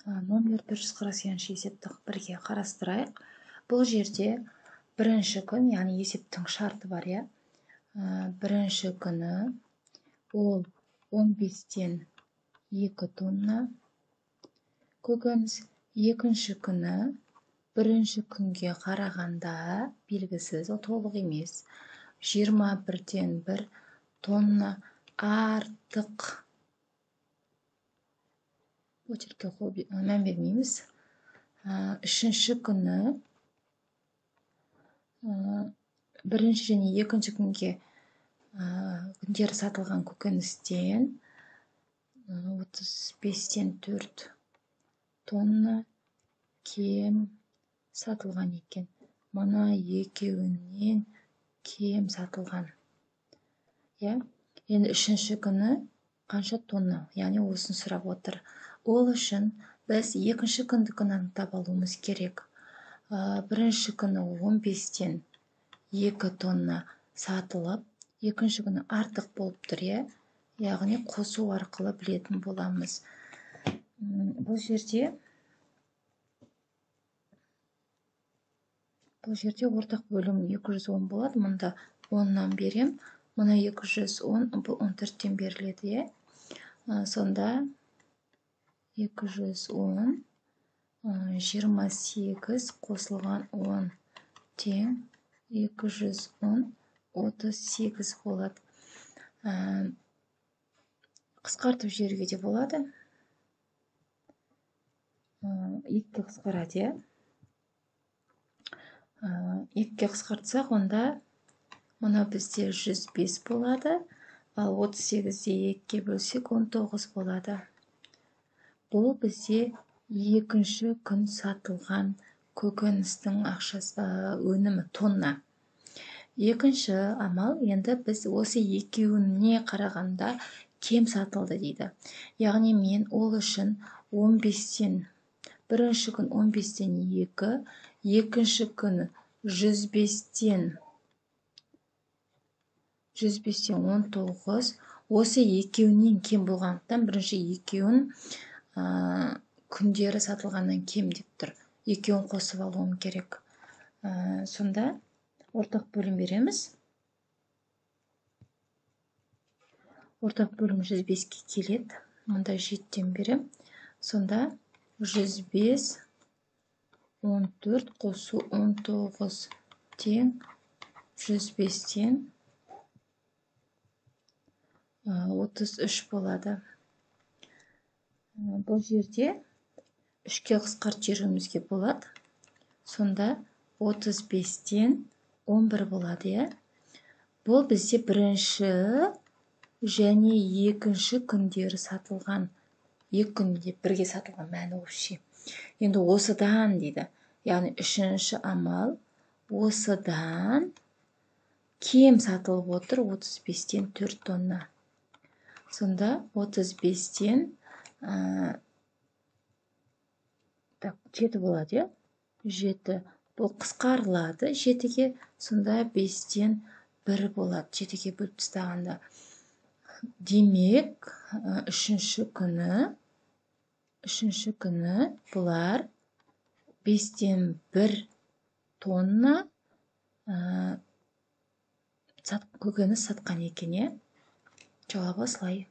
Номер 448 есепті бірге қарастырайық. Бұл жерде бірінші күн, яғни есептің шарты бар, иә? Бірінші күні ол 15-тен 2 тонна көкөніс, екінші күні бірінші күнге қарағанда белгісіз, ол толық емес, 21-тен 1 тонна артық. Очеркке қол мән бермейміз. Үшінші күні бірінші және екінші күнге күндері сатылған көкөністен 35-тен 4 тонна кем сатылған екен. Мына екеуінен кем сатылған. Иә? Енді үшінші күні қанша тонна? Яғни осыны сұрап отыр. Ол үшін біз екінші күндікін анықтап алуымыз керек. Бірінші күні 15-тен 2 тонна сатылып, екінші күні артық болып тұр, иә? Яғни қосу арқылы білетін боламыз. Бұл жерде ортақ бөлім 210 болады. Мұнда 10-нан берем. Мына 210, бұл 14-тен беріледі, иә? Сонда 210, 28 қосылған 10 тең 210, 38 болады. Қысқартып жіберуге де болады. 2-ге қысқарады, иә? 2-ге қысқартсақ, онда мына бізде 105 болады, ал 38-де 2-ге бөлсек 19 болады. Бұл бізде екінші күн сатылған көкөністің ақшасы, өнімі тонна. Екінші амал, енді біз осы екеуіне қарағанда кем сатылды дейді. Яғни мен ол үшін 15-тен, бірінші күн 15-тен 2, екінші күн 105-тен 19, осы екеуінен кем болғандықтан бірінші екеуін күндері сатылғаннан кем деп тұр. Екеуін қосып алуым керек. Сонда ортақ бөлім береміз. Ортақ бөлім 105-ке келеді. Мұнда 7-тен берем. Сонда 105, 14 қосу 19 тең 105-тен 33 болады. Бұл жерде 3-ке қысқартып жіберуімізге болады. Сонда 35-тен 11 болады, иә? Бұл бізде бірінші және екінші күндері сатылған, екі күнде бірге сатылған мәні общий. Енді осыдан дейді. Яғни үшінші амал осыдан кем сатылып отыр 35-тен 4 тонна. Сонда 35-тен 7 болады, иә? 7. Бұл қысқарылады 7-ге, сонда 5-тен 1 болады 7-ге бөліп тастағанда. Демек, үшінші күні бұлар 5-тен 1 тонна көкөніс сатқан екен, иә? Жауабы осылай.